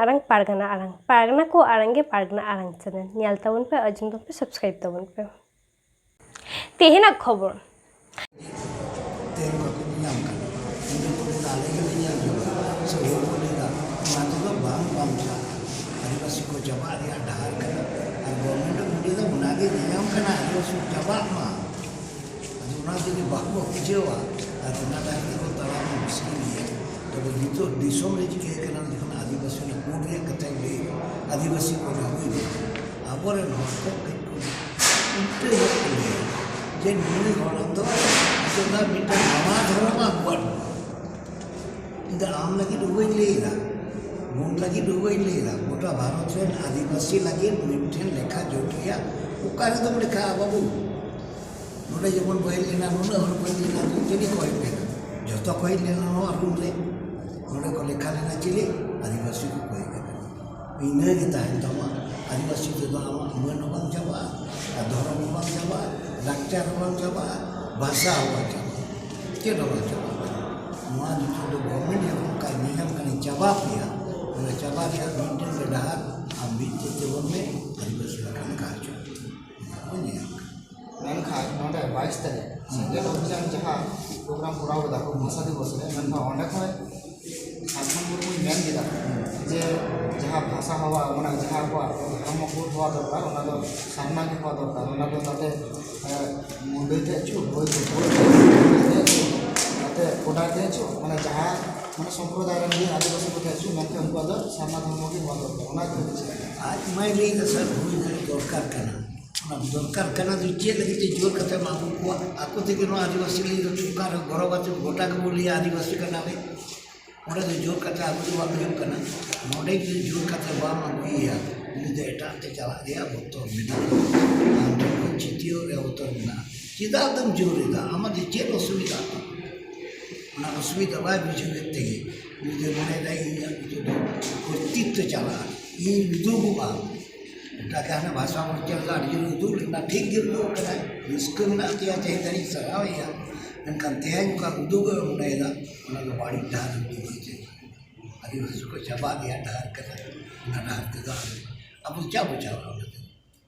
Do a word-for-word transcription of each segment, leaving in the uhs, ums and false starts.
ᱟᱲᱟᱝ ᱯᱟᱨᱜᱟᱱᱟ ᱟᱲᱟᱝ, ᱯᱟᱨᱜᱟᱱᱟ ᱠᱚ ᱟᱲᱟᱝ ᱜᱮ ᱯᱟᱨᱜᱟᱱᱟ ᱟᱲᱟᱝ ᱪᱮᱱᱮᱞ᱾ ᱧᱮᱞ ᱛᱟᱵᱚᱱ ᱯᱮ, ᱟᱸᱡᱚᱢ ᱛᱟᱵᱚᱱ ᱯᱮ, ᱥᱟᱵᱥᱠᱨᱟᱭᱤᱵ ᱛᱟᱵᱚᱱ ᱯᱮ᱾ ᱛᱮᱦᱮᱧᱟᱜ ᱠᱷᱚᱵᱚᱨ᱾ ᱛᱮᱦᱮᱧ ᱵᱟᱠᱚ ᱧᱟᱢ ᱠᱟᱱᱟ᱾ ᱩᱱᱤ ᱠᱚ ᱞᱟᱹᱭᱫᱟ, "ᱟᱞᱮ ᱜᱮᱞᱮ ᱧᱮᱞ ᱡᱚᱝᱟ", ᱥᱮ ᱦᱚᱲ ᱠᱚ ᱞᱟᱹᱭᱫᱟ, "ᱚᱱᱟ ᱛᱮᱫᱚ ᱵᱟᱝ ᱵᱟᱧᱪᱟᱜᱼᱟ, ᱟᱹᱫᱤᱵᱟᱹᱥᱤ ᱠᱚ ᱪᱟᱵᱟᱜ ᱨᱮᱭᱟᱜ ᱰᱟᱦᱟᱨ ᱠᱟᱱᱟ", ᱟᱨ ᱜᱚᱵᱷᱚᱨᱱᱢᱮᱱᱴ ᱦᱚᱸ ᱞᱟᱹᱭᱫᱟ, "ᱚᱱᱟ ᱜᱮ ᱧᱮᱧᱟᱢ ᱠᱟᱱᱟ, ᱟᱹᱫᱤᱵᱟᱹᱥᱤ ᱠᱚ ᱪᱟᱵᱟᱜ ᱢᱟ", ᱟᱫᱚ ᱚᱱᱟ ᱡᱩᱫᱤ ᱵᱟᱠᱚ ᱵᱩᱡᱷᱟᱹᱣᱟ, ᱟᱨ ᱚᱱᱟ ᱰᱟᱦᱟᱨ ᱛᱮᱠᱚ ᱛᱟᱲᱟᱢᱟ, ᱢᱩᱥᱠᱤᱞ ᱜᱮᱭᱟ᱾ ᱛᱚᱵᱮ ᱱᱤᱛᱚᱜ ᱫᱤᱥᱚᱢ ᱨᱮ ᱪᱤᱠᱟᱹ ᱠᱟᱱᱟ, ᱡᱚᱠᱷᱚᱱ ᱟᱹᱫᱤᱵᱟᱹᱥᱤ ᱨᱮᱱᱟᱜ ᱠᱳᱰ ᱨᱮᱭᱟᱜ ᱠᱟᱛᱷᱟᱧ ᱞᱟᱹᱭ, ᱟᱹᱫᱤᱵᱟᱹᱥᱤ ᱠᱳᱰ ᱦᱩᱭ ᱮᱱᱟ, ᱟᱵᱚᱨᱮᱱ ᱦᱚᱲ ᱠᱚ ᱠᱟᱹᱡ ᱠᱚ ᱩᱞᱴᱟᱹ ᱧᱚᱜ ᱠᱚ ᱞᱟᱹᱭᱟ ᱡᱮ ᱱᱩᱭ ᱦᱚᱲ ᱫᱚ ᱱᱤᱛᱚᱜ ᱫᱚ ᱢᱤᱫᱴᱟᱝ ᱱᱟᱣᱟ ᱫᱷᱚᱨᱚᱢ ᱟᱹᱜᱩᱣᱟᱫ ᱵᱚᱱᱟ᱾ ᱤᱧ ᱫᱚ ᱟᱢ ᱞᱟᱹᱜᱤᱫ ᱩᱵᱟᱹᱧ ᱞᱟᱹᱭ ᱮᱫᱟ, ᱵᱚᱱ ᱞᱟᱹᱜᱤᱫ ᱩᱵᱟᱹᱧ ᱞᱟᱹᱭ ᱮᱫᱟ, ᱜᱚᱴᱟ ᱵᱷᱟᱨᱚᱛ ᱨᱮᱱ ᱟᱹᱫᱤᱵᱟᱹᱥᱤ ᱞᱟᱹᱜᱤᱫ ᱢᱤᱫᱴᱷᱮᱱ ᱞᱮᱠᱷᱟ ᱡᱚᱴ ᱨᱮᱭᱟᱜ ᱚᱠᱟ ᱨᱮᱫᱚᱢ ᱞᱮᱠᱷᱟᱜᱼᱟ ᱵᱟᱹᱵᱩ? ᱱᱚᱰᱮ ᱡᱮᱢᱚᱱ ᱠᱚ ᱦᱮᱡ ᱞᱮᱱᱟ, ᱱᱩᱱᱟᱹᱜ ᱦᱚᱲ ᱠᱚ ᱦᱮᱡ ᱞᱮᱱᱟ, ᱪᱤᱞᱤ ᱠᱚ ᱦᱮᱡ ᱞᱮᱱᱟ? ᱡᱚᱛᱚ ᱠᱚ ᱦᱮᱡ ᱞᱮᱱᱟ ᱱᱚᱣᱟ ᱨᱩᱢ ᱨᱮ᱾ ᱱᱚᱰᱮ ᱠᱚ ᱞᱮᱠᱷᱟ ᱞᱮᱱᱟ ᱪᱤᱞᱤ? ᱟᱹᱫᱤᱵᱟᱹᱥᱤ ᱠᱚ ᱦᱮᱡ ᱞᱮᱱᱟ᱾ ᱤᱱᱟᱹ ᱜᱮ ᱛᱟᱦᱮᱱ ᱛᱟᱢᱟ᱾ ᱟᱹᱫᱤᱵᱟᱹᱥᱤ ᱛᱮᱫᱚ ᱟᱢᱟᱜ ᱢᱟᱹᱱ ᱦᱚᱸ ᱵᱟᱝ ᱪᱟᱵᱟᱜᱼᱟ, ᱟᱨ ᱫᱷᱚᱨᱚᱢ ᱦᱚᱸ ᱵᱟᱝ ᱪᱟᱵᱟᱜᱼᱟ, ᱞᱟᱠᱪᱟᱨ ᱦᱚᱸ ᱵᱟᱝ ᱪᱟᱵᱟᱜᱼᱟ, ᱵᱷᱟᱥᱟ ᱦᱚᱸ ᱵᱟᱝ ᱪᱟᱵᱟᱜᱼᱟ, ᱪᱮᱫ ᱦᱚᱸ ᱵᱟᱝ ᱪᱟᱵᱟᱜᱼᱟ᱾ ᱱᱚᱣᱟ ᱱᱤᱛᱚᱜ ᱫᱚ ᱜᱚᱵᱷᱚᱨᱱᱢᱮᱱᱴ ᱡᱚᱠᱷᱚᱱ ᱚᱱᱠᱟ ᱧᱮᱧᱟᱢ ᱠᱟᱱᱟ, ᱪᱟᱵᱟ ᱯᱮᱭᱟ, ᱚᱱᱟ ᱪᱟᱵᱟ ᱨᱮᱭᱟᱜ ᱢᱤᱫᱴᱮᱱ ᱜᱮ ᱰᱟᱦᱟᱨ, ᱟᱢ ᱢᱤᱫ ᱛᱤ ᱛᱮᱵᱚᱱ ᱢᱮ, ᱟᱹᱫᱤᱵᱟᱹᱥᱤ ᱞᱮᱠᱟ ᱞᱮᱠᱟ ᱦᱚᱪᱚ᱾ ᱚᱱᱟ ᱠᱚ ᱧᱮᱧᱟᱢ ᱠᱟᱱᱟ᱾ ᱢᱮᱱᱠᱷᱟᱱ ᱱᱚᱰᱮ ᱵᱟᱭᱤᱥ ᱛᱟᱹᱨᱤᱠᱷ ᱥᱮᱸᱜᱮᱞ ᱚᱵᱷᱤᱡᱟᱱ ᱡᱟᱦᱟᱸ ᱯᱨᱳᱜᱨᱟᱢ ᱠᱚᱨᱟᱣ ᱠᱮᱫᱟ ᱠᱚ ᱵᱷᱟᱥᱟ ᱫᱤᱵᱚᱥ ᱨᱮ, ᱢᱮᱱᱠᱷᱟᱱ ᱚᱸᱰᱮ ᱠᱷᱚᱱ ᱥᱟᱨᱡᱚᱢ ᱢᱩᱨᱢᱩᱭ ᱢᱮᱱ ᱠᱮᱫᱟ ᱡᱮ ᱡᱟᱦᱟᱸ ᱵᱷᱟᱥᱟ ᱦᱚᱣᱟ, ᱢᱟᱱᱮ ᱡᱟᱦᱟᱸ ᱟᱵᱚᱣᱟᱜ ᱫᱷᱚᱨᱢᱚ ᱠᱳᱰ ᱦᱚᱣᱟ ᱫᱚᱨᱠᱟᱨ, ᱚᱱᱟ ᱫᱚ ᱥᱟᱨᱱᱟ ᱜᱮ ᱦᱚᱣᱟ ᱫᱚᱨᱠᱟᱨ᱾ ᱚᱱᱟ ᱫᱚ ᱛᱟᱛᱮ, ᱮ, ᱢᱩᱱᱰᱟᱹᱭ ᱛᱮ ᱦᱚᱪᱚ, ᱦᱳᱭ ᱛᱮ ᱦᱚᱪᱚ, ᱛᱟᱛᱮ ᱠᱚᱰᱟ ᱛᱮ ᱦᱚᱪᱚ, ᱢᱟᱱᱮ ᱡᱟᱦᱟᱸ, ᱢᱟᱱᱮ ᱥᱚᱢᱯᱨᱚᱫᱟᱭ ᱨᱮᱱ ᱜᱮ ᱟᱹᱫᱤᱵᱟᱹᱥᱤ ᱠᱚ ᱛᱟᱦᱮᱸ ᱦᱚᱪᱚ, ᱢᱮᱱᱠᱷᱟᱱ ᱩᱱᱠᱩᱣᱟᱜ ᱫᱚ ᱥᱟᱨᱱᱟ ᱫᱷᱚᱨᱢᱚ ᱜᱮ ᱦᱚᱣᱟ ᱫᱚᱨᱠᱟᱨ᱾ ᱚᱱᱟ ᱜᱮ ᱦᱩᱭᱩᱜ ᱠᱟᱱᱟ᱾ ᱟᱡ ᱢᱟᱭ ᱞᱟᱹᱭ ᱮᱫᱟ, ᱥᱟᱨ, ᱦᱩᱭ ᱫᱟᱲᱮ ᱫᱚᱨᱠᱟᱨ ᱠᱟᱱᱟ᱾ ᱚᱱᱟ ᱫᱚᱨᱠᱟᱨ ᱠᱟᱱᱟ ᱫᱚ ᱪᱮᱫ ᱞᱟᱹᱜᱤᱫ ᱛᱮ ᱡᱳᱨ ᱠᱟᱛᱮ ᱮᱢ ᱟᱹᱜᱩ ᱠᱚᱣᱟ? ᱟᱠᱚ ᱛᱮᱜᱮ ᱱᱚᱣᱟ ᱟᱹᱫᱤᱵᱟᱹᱥᱤ ᱞᱟᱹᱭ ᱫᱚ ᱚᱠᱟᱨᱮ ᱜᱚᱨᱚᱵᱽ ᱟᱛᱮ ᱜᱚᱴᱟ ᱜᱮᱵᱚ ᱞᱟᱹᱭᱟ ᱟᱹᱫᱤᱵᱟᱹᱥᱤ ᱠᱟᱱᱟᱞᱮ᱾ ᱚᱸᱰᱮ ᱫᱚ ᱡᱳᱨ ᱠᱟᱛᱮ ᱟᱹᱜᱩ ᱫᱚ ᱵᱟᱝ ᱦᱩᱭᱩᱜ ᱠᱟᱱᱟ᱾ ᱱᱚᱰᱮ ᱡᱩᱫᱤ ᱡᱳᱨ ᱠᱟᱛᱮ ᱵᱟᱢ ᱟᱹᱜᱩᱭᱮᱭᱟ, ᱩᱱᱤ ᱫᱚ ᱮᱴᱟᱜ ᱛᱮ ᱪᱟᱞᱟᱜ ᱨᱮᱭᱟᱜ ᱵᱚᱛᱚᱨ ᱢᱮᱱᱟᱜᱼᱟ᱾ ᱟᱢ ᱴᱷᱮᱱ ᱠᱷᱚᱱ ᱪᱷᱤᱛᱤᱭᱟᱹᱣ ᱨᱮᱭᱟᱜ ᱵᱚᱛᱚᱨ ᱢᱮᱱᱟᱜᱼᱟ᱾ ᱪᱮᱫᱟᱜ ᱫᱚᱢ ᱡᱳᱨ ᱮᱫᱟ? ᱟᱢᱟᱜ ᱫᱚ ᱪᱮᱫ ᱚᱥᱩᱵᱤᱫᱷᱟ ᱛᱟᱢ? ᱚᱱᱟ ᱚᱥᱩᱵᱤᱫᱷᱟ ᱵᱟᱭ ᱵᱩᱡᱷᱟᱹᱣᱮᱫ ᱛᱮᱜᱮ ᱩᱱᱤ ᱫᱚᱭ ᱢᱚᱱᱮᱭᱮᱫᱟ, "ᱤᱧᱟᱹᱜ ᱱᱤᱛᱚᱜ ᱫᱚ ᱠᱚᱨᱛᱤᱛᱛᱚ ᱪᱟᱞᱟᱜᱼᱟ, ᱤᱧ ᱩᱫᱩᱜᱚᱜᱼᱟ᱾" ᱮᱴᱟᱜ ᱜᱮ ᱦᱟᱱᱮ ᱵᱷᱟᱥᱟ ᱢᱚᱨᱪᱟ ᱨᱮᱫᱚ ᱟᱹᱰᱤ ᱡᱳᱨ ᱩᱫᱩᱜ ᱞᱮᱱᱟ, ᱴᱷᱤᱠ ᱜᱮ ᱩᱫᱩᱜ ᱠᱟᱱᱟᱭ, ᱨᱟᱹᱥᱠᱟᱹ ᱢᱮᱱᱟᱜ ᱛᱟᱭᱟ, ᱛᱮᱦᱮᱧ ᱫᱷᱟᱹᱨᱤᱡ ᱥᱟᱨᱦᱟᱣᱮᱭᱟ᱾ ᱢᱮᱱᱠᱷᱟᱱ ᱛᱮᱦᱮᱧ ᱚᱠᱟ ᱩᱫᱩᱜ ᱮ ᱢᱚᱱᱮᱭᱮᱫᱟ, ᱚᱱᱟ ᱫᱚ ᱵᱟᱹᱲᱤᱡ ᱰᱟᱦᱟᱨ ᱨᱮ ᱩᱫᱩᱜ ᱮ ᱪᱟᱞᱟᱜᱼᱟ᱾ ᱟᱹᱫᱤᱵᱟᱹᱥᱤ ᱠᱚ ᱪᱟᱵᱟᱜ ᱨᱮᱭᱟᱜ ᱰᱟᱦᱟᱨ ᱠᱟᱱᱟ᱾ ᱚᱱᱟ ᱰᱟᱦᱟᱨ ᱛᱮᱫᱚ ᱟᱵᱚ, ᱟᱵᱚ ᱪᱮᱫ ᱵᱚ ᱪᱟᱞᱟᱜᱼᱟ ᱚᱱᱟ ᱛᱮᱫᱚ?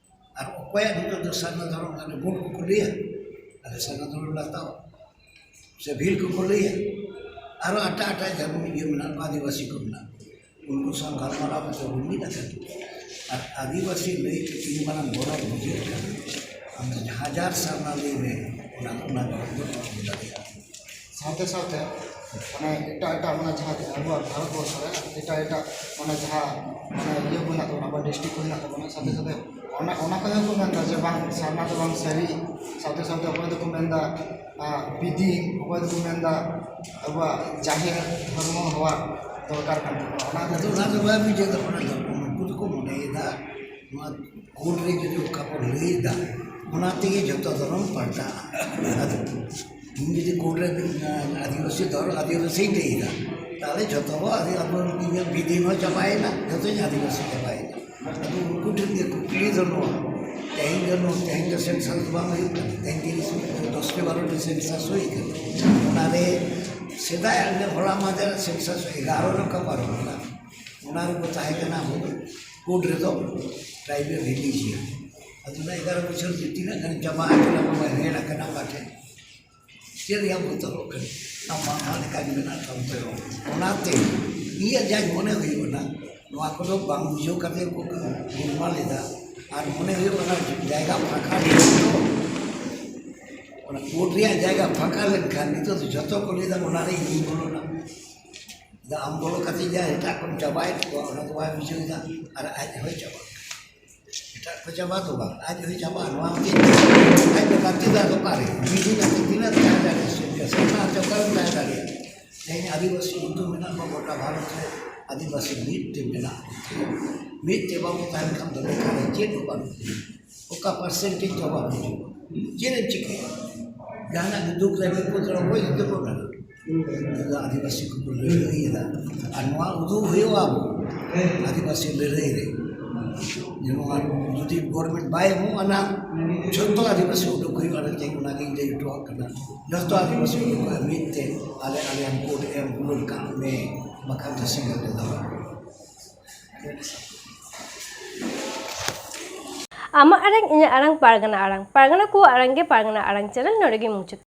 ᱟᱨ ᱚᱠᱚᱭᱟᱜ ᱱᱤᱛᱚᱜ ᱫᱚ ᱥᱟᱨᱱᱟ ᱫᱷᱚᱨᱚᱢ ᱠᱟᱱᱟ? ᱵᱷᱳᱴ ᱠᱚᱠᱚ ᱞᱟᱹᱭᱟ, ᱟᱞᱮ ᱥᱟᱨᱱᱟ ᱫᱷᱚᱨᱚᱢ ᱞᱮ ᱦᱟᱛᱟᱣᱟ, ᱥᱮ ᱵᱷᱤᱞ ᱠᱚᱠᱚ ᱞᱟᱹᱭᱟ, ᱟᱨᱚ ᱮᱴᱟᱜ ᱮᱴᱟᱜ ᱡᱟᱹᱛ ᱤᱭᱟᱹ ᱢᱮᱱᱟᱜ ᱠᱚᱣᱟ, ᱟᱹᱫᱤᱵᱟᱹᱥᱤ ᱠᱚ ᱢᱮᱱᱟᱜ ᱠᱚᱣᱟ, ᱩᱱᱠᱩ ᱥᱟᱶ ᱜᱟᱞᱢᱟᱨᱟᱣ ᱠᱟᱛᱮ ᱵᱚᱱ ᱢᱤᱫ ᱟᱠᱟᱱ᱾ ᱟᱨ ᱟᱹᱫᱤᱵᱟᱹᱥᱤ ᱞᱟᱹᱭ ᱛᱮ ᱛᱤᱱ ᱢᱟᱨᱟᱝ ᱜᱚᱨᱚᱵᱽ ᱵᱩᱡᱷᱟᱹᱜ ᱠᱟᱱᱟ, ᱟᱢ ᱫᱚ ᱦᱟᱡᱟᱨ ᱥᱟᱨᱱᱟ ᱞᱟᱹᱭ ᱢᱮ, ᱚᱱᱟ, ᱚᱱᱟ ᱜᱚᱨᱚᱵᱽ ᱫᱚ ᱵᱟᱢ ᱵᱩᱡᱷᱟᱹᱣ ᱫᱟᱲᱮᱭᱟᱜᱼᱟ᱾ ᱥᱟᱶᱛᱮ ᱥᱟᱶᱛᱮ ᱢᱟᱱᱮ ᱮᱴᱟᱜ ᱮᱴᱟᱜ ᱢᱟᱱᱮ ᱡᱟᱦᱟᱸ ᱛᱤᱱᱟᱹᱜ ᱟᱵᱚᱣᱟᱜ ᱵᱷᱟᱨᱚᱛ ᱵᱚᱨᱥᱚ ᱨᱮ ᱮᱴᱟᱜ ᱮᱴᱟᱜ ᱢᱟᱱᱮ ᱡᱟᱦᱟᱸ ᱢᱟᱱᱮ ᱤᱭᱟᱹ ᱠᱚ ᱦᱮᱱᱟᱜ ᱛᱟᱵᱚᱱᱟ, ᱟᱵᱚᱣᱟᱜ ᱰᱤᱥᱴᱨᱤᱠᱴ ᱠᱚ ᱦᱮᱱᱟᱜ ᱛᱟᱵᱚᱱᱟ, ᱥᱟᱶᱛᱮ ᱥᱟᱶᱛᱮ ᱚᱱᱟ, ᱚᱱᱟ ᱠᱚᱦᱚᱸ ᱠᱚ ᱢᱮᱱᱫᱟ ᱡᱮ ᱵᱟᱝ ᱥᱟᱨᱱᱟ ᱫᱚ ᱵᱟᱝ ᱥᱟᱹᱨᱤ, ᱥᱟᱶᱛᱮ ᱥᱟᱶᱛᱮ ᱚᱠᱚᱭ ᱫᱚᱠᱚ ᱢᱮᱱᱫᱟ ᱵᱤᱫᱤᱱ, ᱚᱠᱚᱭ ᱫᱚᱠᱚ ᱢᱮᱱᱫᱟ ᱟᱵᱚᱣᱟᱜ ᱡᱟᱦᱮᱨ ᱫᱷᱚᱨᱢᱚ ᱦᱚᱣᱟ ᱫᱚᱨᱠᱟᱨ ᱠᱟᱱ ᱛᱟᱵᱚᱱᱟ᱾ ᱚᱱᱟ ᱟᱫᱚ ᱚᱱᱟ ᱫᱚ ᱵᱟᱭ ᱵᱩᱡᱷᱟᱹᱣ ᱫᱟ, ᱚᱱᱟ ᱫᱚ ᱩᱱᱠᱩ ᱫᱚᱠᱚ ᱢᱚᱱᱮᱭᱮᱫᱟ ᱱᱚᱣᱟ ᱠᱳᱰ ᱨᱮ ᱡᱩᱫᱤ ᱚᱠᱟ ᱠᱚ ᱞᱟᱹᱭ ᱮᱫᱟ, ᱚᱱᱟ ᱛᱮᱜᱮ ᱡᱚᱛᱚ ᱫᱷᱚᱨᱚᱢ ᱯᱟᱞᱴᱟᱜᱼᱟ᱾ ᱟᱫᱚ ᱤᱧ ᱡᱩᱫᱤ ᱠᱳᱰ ᱨᱮ, ᱟᱹᱫᱤᱵᱟᱹᱥᱤ ᱫᱷᱚᱨᱚᱢ, ᱟᱹᱫᱤᱵᱟᱹᱥᱤᱧ ᱞᱟᱹᱭ ᱮᱫᱟ, ᱛᱟᱦᱚᱞᱮ ᱡᱚᱛᱚ ᱦᱚᱸ ᱟᱹᱫᱤ-, ᱟᱵᱚ ᱤᱧᱟᱹᱜ ᱵᱤᱫᱤᱱ ᱦᱚᱸ ᱪᱟᱵᱟᱭᱮᱱᱟ, ᱡᱚᱛᱚᱧ ᱟᱹᱫᱤᱵᱟᱹᱥᱤ ᱪᱟᱵᱟᱭᱮᱱᱟ᱾ ᱟᱫᱚ ᱩᱱᱠᱩ ᱴᱷᱮᱱ ᱜᱮ ᱠᱩᱠᱞᱤ ᱫᱚ ᱱᱚᱣᱟ, ᱛᱮᱦᱮᱧ ᱫᱚ ᱱᱚᱣᱟ, ᱛᱮᱦᱮᱧ ᱫᱚ ᱥᱮᱱᱥᱟᱥ ᱫᱚ ᱵᱟᱝ ᱦᱩᱭᱩᱜ ᱠᱟᱱᱟ, ᱛᱮᱦᱮᱧ ᱛᱤᱨᱤᱥ, ᱫᱚᱥ ᱴᱤ ᱵᱟᱨᱚ ᱴᱤ ᱥᱮᱱᱥᱟᱥ ᱦᱩᱭ ᱠᱟᱱᱟ᱾ ᱚᱱᱟᱨᱮ ᱥᱮᱫᱟᱭ ᱦᱚᱞᱟ ᱢᱟᱫᱷᱮᱨ ᱥᱮᱱᱥᱟᱥ ᱮᱜᱟᱨᱚ ᱨᱮ ᱚᱠᱟ ᱯᱟᱨᱚᱢ ᱮᱱᱟ, ᱚᱱᱟ ᱨᱮᱠᱚ ᱛᱟᱦᱮᱸ ᱠᱟᱱᱟ ᱟᱵᱚ ᱠᱳᱰ ᱨᱮᱫᱚ ᱴᱨᱟᱭᱵᱮᱞ ᱨᱤᱞᱤᱡᱤᱭᱚᱱ᱾ ᱟᱫᱚ ᱚᱱᱟ ᱮᱜᱟᱨᱚ ᱵᱚᱪᱷᱚᱨ ᱨᱮ ᱛᱤᱱᱟᱹᱜ ᱜᱟᱱ ᱪᱟᱵᱟ ᱟᱠᱟᱱᱟ, ᱵᱟᱵᱟ ᱦᱮᱲ ᱟᱠᱟᱱᱟ ᱚᱠᱟ ᱴᱷᱮᱱ? ᱪᱮᱫ ᱨᱮᱭᱟᱜ ᱵᱚᱛᱚᱨᱚᱜ ᱠᱟᱱᱟ? ᱟᱢ ᱢᱟ ᱚᱱᱟ ᱞᱮᱠᱟ ᱜᱮ ᱢᱮᱱᱟᱜ ᱛᱟᱢ ᱛᱮ᱾ ᱚᱱᱟᱛᱮ ᱤᱧᱟᱹᱜ ᱡᱟᱧ ᱢᱚᱱᱮ ᱦᱩᱭᱩᱜ ᱠᱟᱱᱟ, ᱱᱚᱣᱟ ᱠᱚᱫᱚ ᱵᱟᱝ ᱵᱩᱡᱷᱟᱹᱣ ᱠᱟᱛᱮ ᱠᱚ ᱜᱩᱞᱢᱟᱞ ᱮᱫᱟ᱾ ᱟᱨ ᱢᱚᱱᱮ ᱦᱩᱭᱩᱜ ᱠᱟᱱᱟ ᱡᱟᱭᱜᱟ ᱯᱷᱟᱸᱠᱟ ᱞᱮᱱᱠᱷᱟᱱ ᱫᱚ, ᱚᱱᱟ ᱠᱳᱰ ᱨᱮᱭᱟᱜ ᱡᱟᱭᱜᱟ ᱯᱷᱟᱸᱠᱟ ᱞᱮᱱᱠᱷᱟᱱ ᱱᱤᱛᱚᱜ ᱫᱚ ᱡᱚᱛᱚ ᱠᱚ ᱞᱟᱹᱭᱫᱟ ᱚᱱᱟ ᱨᱮ ᱤᱧᱤᱧ ᱵᱚᱞᱚᱱᱟ᱾ ᱟᱫᱚ ᱟᱢ ᱵᱚᱞᱚ ᱠᱟᱛᱮ ᱡᱟ ᱮᱴᱟᱜ ᱠᱚᱢ ᱪᱟᱵᱟᱭᱮᱫ ᱠᱚᱣᱟ, ᱚᱱᱟ ᱫᱚ ᱵᱟᱭ ᱵᱩᱡᱷᱟᱹᱣ ᱮᱫᱟ᱾ ᱟᱨ ᱟᱡ ᱦᱚᱸᱭ ᱪᱟᱵᱟᱜ ᱠᱟᱱᱟ᱾ ᱮᱴᱟᱜ ᱠᱚ ᱪᱟᱵᱟ ᱫᱚ ᱵᱟᱝ, ᱟᱡ ᱦᱚᱸᱭ ᱪᱟᱵᱟᱜᱼᱟ᱾ ᱱᱚᱣᱟ ᱦᱚᱛᱮᱡ ᱛᱮ ᱟᱡ ᱫᱚ ᱜᱟᱛᱮ ᱫᱚ ᱟᱫᱚ ᱚᱠᱟᱨᱮ? ᱢᱤᱫ ᱫᱤᱱ ᱟᱛᱮ ᱛᱤᱱᱟᱹᱜ ᱛᱟᱦᱮᱸ ᱫᱟᱲᱮᱭᱟᱜᱼᱟ? ᱥᱚᱨᱠᱟᱨ ᱟᱛᱮ ᱚᱠᱟᱨᱮᱢ ᱛᱟᱦᱮᱸ ᱫᱟᱲᱮᱭᱟᱜᱼᱟ? ᱛᱮᱦᱮᱧ ᱟᱹᱫᱤᱵᱟᱹᱥᱤ ᱦᱤᱱᱫᱩ ᱢᱮᱱᱟᱜ ᱠᱚᱣᱟ ᱜᱚᱴᱟ ᱵᱷᱟᱨᱚᱛ ᱨᱮ, ᱟᱹᱫᱤᱵᱟᱹᱥᱤ ᱢᱤᱫ ᱛᱮ ᱢᱮᱱᱟᱜ ᱠᱚ᱾ ᱢᱤᱫ ᱛᱮ ᱵᱟᱵᱚ ᱛᱟᱦᱮᱱ ᱠᱷᱟᱱ ᱫᱚ ᱞᱮᱠᱷᱟ ᱨᱮ ᱪᱮᱫ ᱦᱚᱸ ᱵᱟᱹᱱᱩᱜ᱾ ᱚᱠᱟ ᱯᱟᱨᱥᱮᱱᱴᱮᱡᱽ ᱪᱟᱵᱟ ᱦᱤᱡᱩᱜᱼᱟ? ᱪᱮᱫ ᱮᱢ ᱪᱤᱠᱟᱹᱭᱟ? ᱡᱟᱦᱟᱱᱟᱜ ᱜᱮ ᱫᱩᱠ ᱨᱮ ᱵᱤᱯᱚᱫ ᱨᱮ ᱚᱠᱚᱭ ᱡᱩᱛᱟᱹ ᱠᱚ ᱢᱮᱱᱟ? ᱱᱤᱛᱚᱜ ᱫᱚ ᱟᱹᱫᱤᱵᱟᱹᱥᱤ ᱠᱚᱠᱚ ᱞᱟᱹᱲᱦᱟᱹᱭ ᱮᱫᱟ᱾ ᱟᱨ ᱱᱚᱣᱟ ᱩᱫᱩᱜ ᱦᱩᱭᱩᱜᱼᱟ ᱟᱵᱚ ᱟᱹᱫᱤᱵᱟᱹᱥᱤ ᱞᱟᱹᱲᱦᱟᱹᱭ ᱨᱮ᱾ ᱡᱮ ᱱᱚᱣᱟ ᱡᱩᱫᱤ ᱜᱚᱵᱷᱚᱨᱱᱢᱮᱱᱴ ᱵᱟᱭ ᱮᱢᱚᱜᱼᱟ ᱱᱟ, ᱡᱷᱚᱛᱚ ᱟᱹᱫᱤᱵᱟᱹᱥᱤ ᱩᱰᱩᱠ ᱦᱩᱭᱩᱜᱼᱟ᱾ ᱟᱨ ᱛᱮᱦᱮᱧ ᱚᱱᱟᱜᱤᱧ ᱞᱟᱹᱭ ᱦᱚᱴᱚᱣᱟᱜ ᱠᱟᱱᱟ, ᱡᱷᱚᱛᱚ ᱟᱹᱫᱤᱵᱟᱹᱥᱤ ᱩᱰᱩᱠ ᱦᱩᱭᱩᱜᱼᱟ ᱢᱤᱫ ᱛᱮ, ᱟᱞᱮ ᱟᱞᱮᱭᱟᱜ ᱠᱳᱰ ᱮᱢ ᱨᱩᱣᱟᱹᱲ ᱠᱟᱜ ᱢᱮ᱾ ᱵᱟᱠᱷᱟᱱ ᱫᱚ ᱥᱤᱸᱜᱟᱹᱲ ᱨᱮᱫᱚ ᱟᱢᱟᱜ ᱟᱲᱟᱝ, ᱤᱧᱟᱹᱜ ᱟᱲᱟᱝ, ᱯᱟᱨᱜᱟᱱᱟ ᱟᱲᱟᱝ᱾ ᱯᱟᱨᱜᱟᱱᱟ ᱠᱚᱣᱟᱜ ᱟᱲᱟᱝ ᱜᱮ ᱯᱟᱨᱜᱟᱱᱟ ᱟᱲᱟᱝ ᱪᱮᱱᱮᱞ ᱱᱚᱰᱮ ᱜᱮ ᱢᱩᱪᱟᱹᱫ᱾